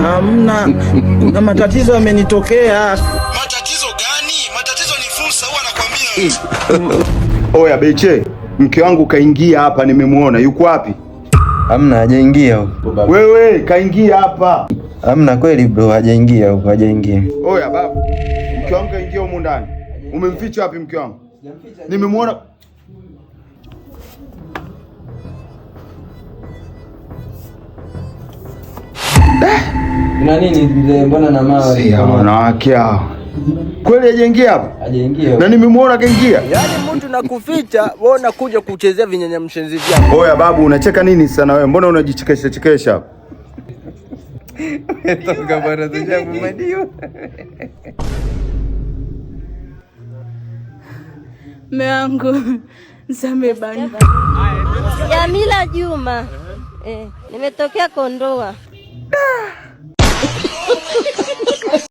Hamna, kuna matatizo yamenitokea. Matatizo gani? Matatizo ni fursa, huwa nakwambia. Oya Beche, mke wangu kaingia hapa, nimemuona. Yuko wapi? Hamna, hajaingia huko. Wewe kaingia hapa. Hamna kweli bro, hajaingia huko, hajaingia. Oya babu, mke wangu kaingia humu ndani. Umemficha wapi mke wangu? Nimemuona. Kuna nini mzee, mbona na mawe? Si hao wanawake hao. Kweli hajaingia hapa? Hajaingia. Na nimemuona kaingia. Yaani mtu nakuficha, wewe unakuja kuchezea vinyanya mshenzi vyako. Oya babu, unacheka nini sana wewe? Mbona unajichekesha chekesha hapa? Toka bwana tushamumadiwa. Mume wangu nisamehe bana. Jamila Juma. Nimetokea Kondoa.